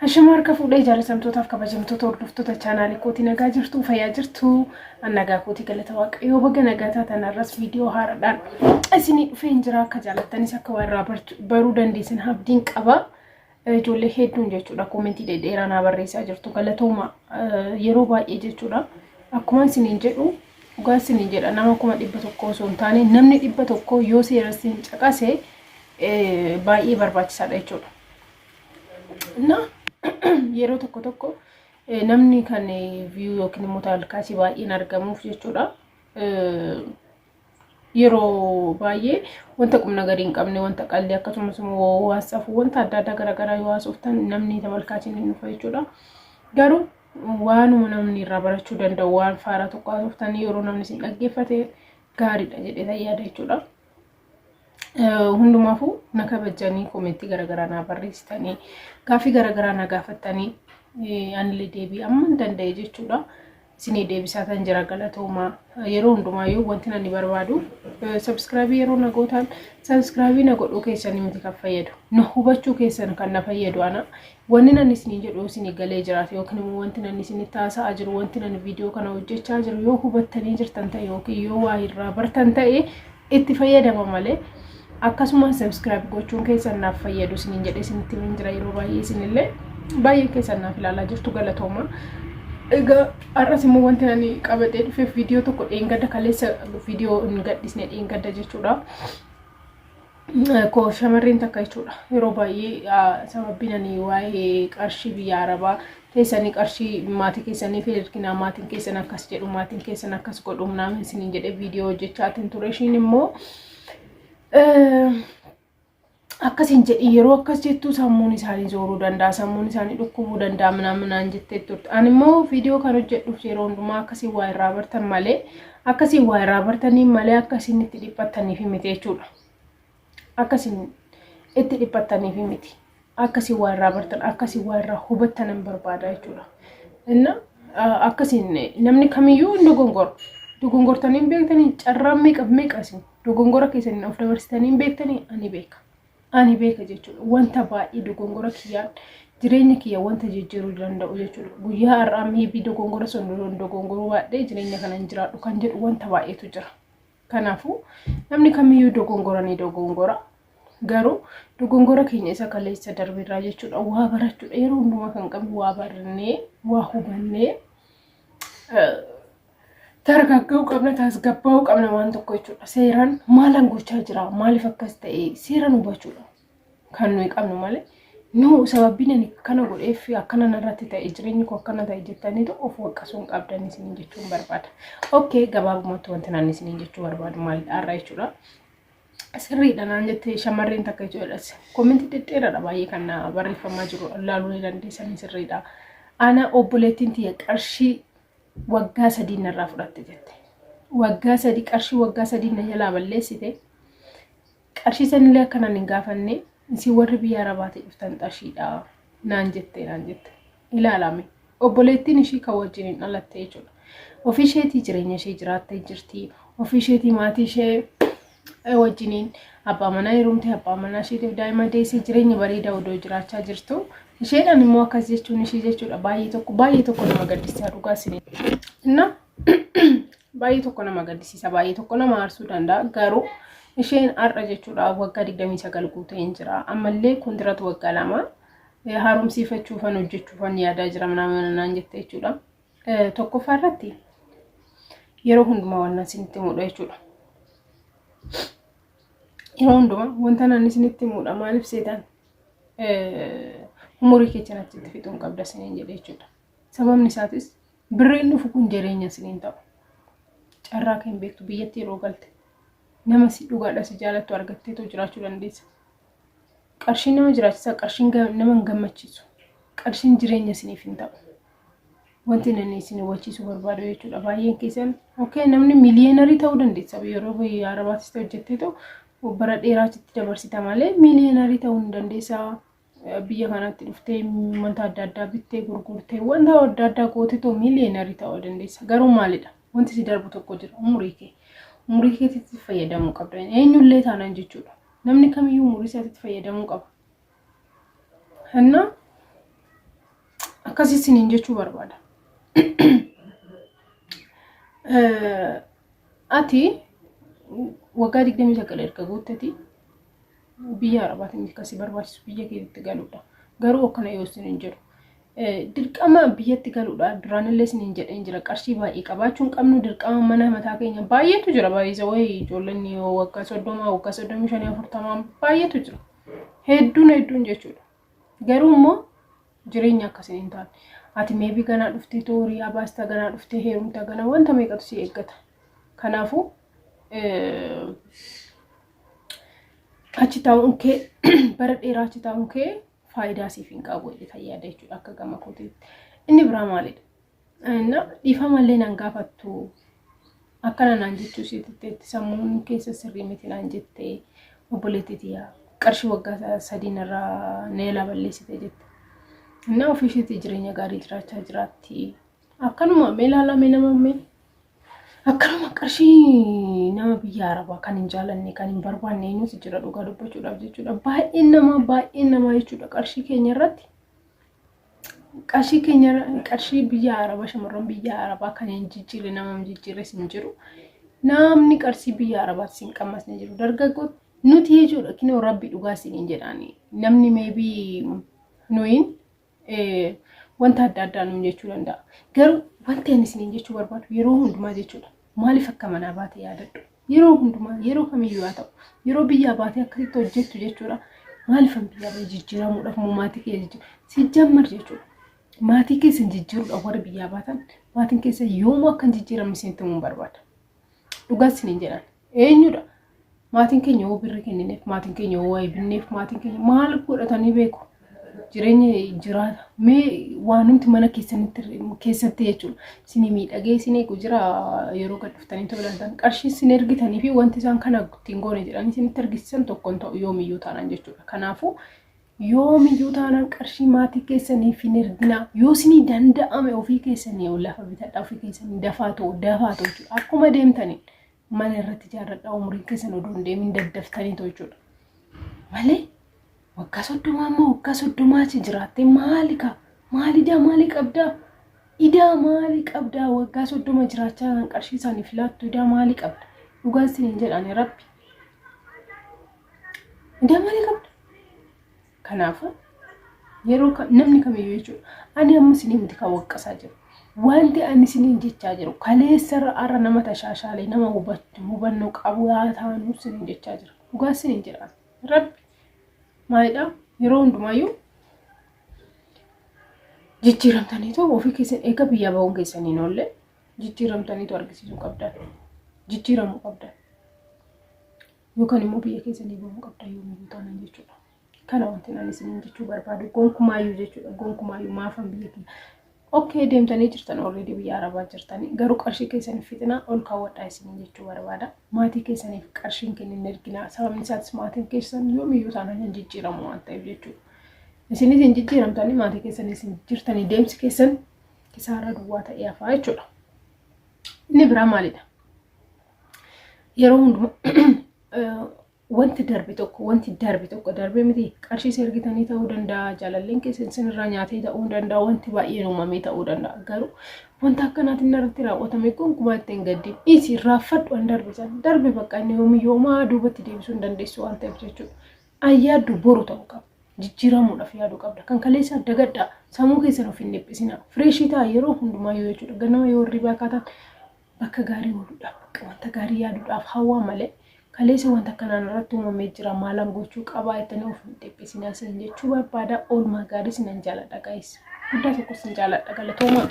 Hashama harka fuudhee jaalatamtootaaf kabajamtoota hordoftoota chaanaalii kootii, nagaa jirtu, fayyaa jirtu? An nagaa kootii, galata Waaqayyoo. Baga nagaa taatan. Har'as viidiyoo haaraadhaan isinii dhufee hin jira. Akka jaalattanis akka waa irraa baruu dandeessan abdiin qaba. Ijoollee hedduun jechuudha koomentii dhedheeraa naa barreessaa jirtu, galatooma. Yeroo baay'ee jechuudha akkuma isiniin jedhu, dhugaa isiniin jedha, nama 100,000 osoo hin taane namni 100 yoo seera isin caqase baay'ee barbaachisaadha jechuudha. Na yeroo tokko tokko namni kan view yookiin immoo taalkaasii baay'een argamuuf jechuudha. Yeroo baay'ee wanta qubna gadi hin qabne, wanta qallee, akkasumas immoo waan safuu, wanta adda addaa garaagaraa yoo haasoftan namni tamalkaachiin hin dhufa jechuudha. Garuu waanuma namni irraa barachuu danda'u, waan faaraa tokko haasoftan yeroo namni isin dhaggeeffate gaariidha jedhee yaada jechuudha. Hundumaafuu na kabajanii koomentii garaagaraa naa barreessitanii, gaaffii garaagaraa na gaafattanii, anillee deebii amma hin danda'e jechuudha. Isinii deebisaa kan jira, galatoomaa. Yeroo hundumaayyuu wanti ani barbaadu subscribe yeroo na gootan subscribe na godhuu keessanii miti kan fayyadu. Na hubachuu keessan kan na fayyadu ana. Wanni nan isinii jedhu isinii galee jiraate yookiin immoo wanti nan isinitti haasa'aa jiru, wanti nan viidiyoo kana hojjechaa jiru yoo hubattanii jirtan ta'e yookiin yoo waa irraa bartan ta'e itti fayyadama malee akkasuma subscribe gochuun keessan naaf fayyadu isiniin jedhee isinitti himin jira yeroo baay'ee. Isinillee baay'ee keessan naaf ilaalaa jirtu, galatooma. Egaa har'as immoo wanti ani qabadhee dhufeef viidiyoo tokko dheengadda, kaleessa viidiyoo hin gadhisne, dheengadda jechuudha. Koo shamarreen takka jechuudha yeroo baay'ee sababbiin ani waa'ee qarshii biyya arabaa teessanii qarshii maatii keessanii fi erginaa, maatiin keessan akkas jedhu, maatiin keessan akkas godhu naamin isiniin jedhee viidiyoo hojjechaatiin ture. Ishiin immoo akkasin jedhi, yeroo akkas jettu sammuun isaanii zooruu danda'a, sammuun isaanii dhukkubuu danda'a minaan jettee turte. Ani immoo viidiyoo kan hojjedhuuf yeroo hundumaa akkasiin waa irraa bartan malee, akkasiin waa irraa bartanii malee akkasiin itti dhiphattaniif miti jechuudha. Akkasiin itti dhiphattaniif miti. Akkasiin waa irraa bartan, akkasiin waa irraa hubattan hin barbaada jechuudha. Inna akkasiin namni kamiyyuu hin dogongora. Dogongortanii hin beektanii? Carraa meeqa meeqa isin dogongora keessaniin of dabarsitanii hin beektanii? Ani beeka. Ani beeka jechuudha. Wanta baay'ee dogongora kiyyaan jireenya kiyya wanta jijjiiruu danda'u jechuudha. Guyyaa har'aa maybe dogongora sun dogongoruu baadhee jireenya kana hin jiraadhu kan jedhu wanta baay'eetu jira. Kanaafuu namni kamiyyuu dogongora ni dogongora. Garuu dogongora keenya isa kaleessa darbeerraa jechuudha waa barachuudha. Yeroo hundumaa kan qabnu waa barannee, waa hubannee targaggaa'uu qabna, tasgabbaa'uu qabna waan tokko jechuudha. Seeraan maalan gochaa jira, maaliif akkas ta'e seeraan hubachuudha kan nuyi qabnu malee nu sababbiin ani akkana godheef akkana narratti ta'e, jireenyi koo akkana ta'e jettaniitu of waqqasuu hin qabdan isiniin jechuun barbaada. Okay, gabaabumatti wanti naan isiniin jechuu barbaadu maalidha har'a jechuudha. Sirriidha naan jettee shamarreen takka jechuudha. Koomentii dhedheeraadha baay'ee kan barreeffamaa jiru, ilaaluu ni dandeessanii, sirriidha. Ana obboleettiin tiyya qarshii waggaa 3 narraa fudhatte jette. Waggaa 3, qarshii waggaa 3 na jalaa balleessite. Qarshii sanillee akka naan hin gaafanne, isin warri biyya arabaatii dhuftan xashiidha naan jette naan jette. Ilaalame. Obboleettiin ishii kan wajjin hin dhalatte jechuudha. Ofii isheetii jireenya ishee jiraattee jirti. Ofii isheetii maatii ishee wajjiniin abbaa manaa heerumtee, abbaa manaa isheetiif daa'ima deessee jireenya bareedaa odoo jiraachaa jirtu. Isheedhaan immoo akkas jechuun ishii jechuudha baay'ee tokko baay'ee tokko nama gaddisiisa, dhugaa isin. Inna baay'ee tokko nama gaddisiisa, baay'ee tokko nama aarsuu danda'a. Garuu isheen har'a jechuudha waggaa 29 guutee hin jira. Ammallee kontiratu waggaa 2 haaromsiifachuufan hojjechuufan yaadaa jira naan jette jechuudha. Tokkoffaa irratti yeroo hundumaa waan isinitti himudha jechuudha. Yeroo hundumaa wanta naan isinitti himudha, maaliif seetaan umurii keessan achitti fixuu hin qabda isiniin jedhe jechuudha. Sababni isaatis birriin dhufu kun jireenya isiniin ta'u. Carraa kan hin beektu, biyyatti yeroo galte nama si dhugaadha si jaalattu argatteetoo jiraachuu dandeessa. Qarshiin nama jiraachisa, qarshiin nama hin gammachiisu. Qarshiin jireenya isiniif hin ta'u. Wanti inni isin hubachiisuu barbaadu jechuudha. Baay'een keessan okay, namni millionaire ta'uu dandeessa. Yeroo biyya Arabaatis ta'e hojjettee ta'u bara dheeraa achitti dabarsita malee millionaire ta'uu hin dandeessa. Biyya kanatti dhuftee wanta adda addaa bittee, gurgurtee, wanta adda addaa gootee ta'u millionaire ta'uu dandeessa. Garuu maalidha? Wanti si darbu tokko jira, umurii kee. Umurii keetitti fayyadamuu qabda. Eenyullee taanaan jechuudha. Namni kamiyyuu umurii isaatitti fayyadamuu qaba. Innaa Akkasii isiniin jechuu barbaada. Ati waggaa 29 erga guuttati biyya Arabaatiin akkasii barbaachisu biyya keetti galuudha. Garuu akkana yoo isiniin jedhu, dirqama biyyatti galuudha. Duraanillee isiniin jedheen jira, qarshii baay'ee qabaachuu hin qabnu dirqama. Mana mataa keenya baay'eetu jira, baay'isa wayii ijoolleen waggaa 30, waggaa 35, 40 baay'eetu jira, hedduun hedduun jechuudha. Garuu immoo jireenya akkasiin hin taane. Ati maybe ganaa dhuftee tooriyaa baastaa, ganaa dhuftee heerumtaa, ganaa wanta meeqatu si eeggata. Kanaafuu achi taa'uun kee, bara dheeraa achi taa'uun kee faayidaa siif hin qabu jedhee yaada jechuudha akka gama kootiitti. Inni biraa maalidha? Na dhiifamallee nan gaafattu, akkana naan jechuu isiitti sammuun keessa sirrii miti naan jettee, obboleettii tiyyaa qarshii waggaa 3 irraa neela balleessite jette. Innaa ofii isheetii jireenya gaarii jiraachaa jiraatti. Akkanuma mee ilaalame nama mee akkanuma qarshii nama biyya Arabaa kan hin jaalanne, kan hin barbaanne eenyutu jira dhugaa dubbachuudhaaf jechuudha. Baay'een namaa jechuudha qarshii keenya irratti, qarshii keenya, qarshii biyya Arabaa, shamarran biyya Arabaa kan hin jijjiirre, nama hin jijjiirres hin jiru. Namni qarshii biyya Arabaatti hin qammasne jiru. Dargaggoo nuti jechuudha, kinoo rabbi dhugaa isiniin jedhaani. Namni maybe nuyin wanta adda addaa nuun jechuu danda'a. Garuu wanti ani isiniin jechuu barbaadu yeroo hundumaa jechuudha. Maaliif akka manaa baate yaadadhu. Yeroo hundumaa, yeroo kamiyyuu haa ta'u, yeroo biyyaa baatee akkasitti hojjettu jechuudha. Maaliif an biyyaa bahee jijjiiramuudhaaf moo maatii kee jijjiiru? Si jammar jechuudha. Maatii keessan jijjiiruudhaaf warri biyyaa baatan, maatiin keessan yoomuu akka hin jijjiiramne isinitti himuun barbaada. Dhugaa isiniin jedhan. Eenyudha? Maatiin keenya yoo birri kennineef, maatiin keenya yoo waa'ee binneef, maatiin keenya maal godhatanii beeku? Jireenya jiraata. Mee waanumti mana keessanitti keessatti jechuudha. Isinii miidhagee isin eegu jira yeroo gad dhuftanii ta'uu danda'an. Qarshii isin ergitanii fi wanti isaan kana ittiin goone jedhanii isinitti argisiisan tokko hin ta'u yoomiyyuu taanaan jechuudha. Kanaafuu yoomiyyuu taanaan qarshii maatii keessaniif hin erginaa. Yoo isinii danda'ame ofii keessanii lafa bitadhaa, ofii keessanii dafaa ta'u, dafaa ta'u jechuudha. Akkuma deemtaniin mana irratti ijaarradhaa, umuriin keessan odoo hin deemin daddaftanii ta'u jechuudha. Malee waggaa 30 ammoo waggaa 30 achi jiraattee maali kaa? Maali idaa maalii qabdaa? Idaa maalii qabdaa? Waggaa 30 jiraachaa kan qarshii isaaniif laattu idaa maalii qabda? Dhugaa isiniin jedhani rabbi. Idaa maalii qabda? Kanaafuu yeroo namni kamiyyuu jechuudha. Ani amma isinii miti kan waqqasaa jiru. Wanti ani isiniin jechaa jiru, kaleessarra har'a nama tashaashaalee, nama hubannoo qabu haa taanu isiniin jechaa jira. Dhugaa isiniin jedhaan. Rabbi maalidhaa, yeroo hundumaayyuu jijjiiramtaniitu ofii keessan eega biyyaa ba'uun keessaniin oollee jijjiiramtaniitu argisiisuu qabdan. Jijjiiramuu qabdan. Yookaan immoo biyya keessanii ba'uu qabdan yoomiyyuu taanaan jechuudha. Kana wanti ani isiniin jechuu barbaadu gonkumaayyuu jechuudha. Gonkumaayyuu maafan biyya kiyya. Okay, deemtanii jirtan, already biyya Arabaa jirtanii, garuu qarshii keessaniif fixinaa ol kaawwadhaa isiniin jechuu barbaada. Maatii keessaniif qarshiin kennin erginaa, sababni isaatis maatiin keessan yoomiyyuu taanaan hin jijjiiramu waan ta'eef jechuudha. Isinis hin jijjiiramtanii, maatii keessanis hin jijjiirtanii, deemsi keessan kisaaraa duwwaa ta'ee hafaa jechuudha. Inni biraa maalidha? Yeroo hundumaa wanti darbe tokko darbee miti, qarshii isa ergitanii ta'uu danda'a, jaalalleen keessan isinirraa nyaatee ta'uu danda'a, wanti baay'een uumamee ta'uu danda'a. Garuu wanta akkanaatiin irratti raawwatame gonkumaa ittiin gaddin dhiisi, raffadhu. An darbe san darbe, bakka inni yoomiyyuu homaa duubatti deebisuu hin dandeessu waan ta'eef jechuudha. Ayyaaddu boru ta'uu qaba. Jijjiiramuudhaaf yaaduu qabda. Kan kaleessa dagadhaa, sammuu keessan of hin dhiphisinaa. Fresh ta'a yeroo hundumaayyuu jechuudha. Ganama yoo hirribaa kaataan bakka gaarii ooluudhaaf, bakka wanta gaarii yaaduudhaaf hawwaa malee, kaleessa wanta akkanaan irratti uumamee jira, maalan gochuu qabaa jettanii of hin dhiphisinaa isin jechuu barbaada. Oolmaa gaarii, sinan jaaladha guys. Guddaa tokko sin jaaladha, galatoomaa.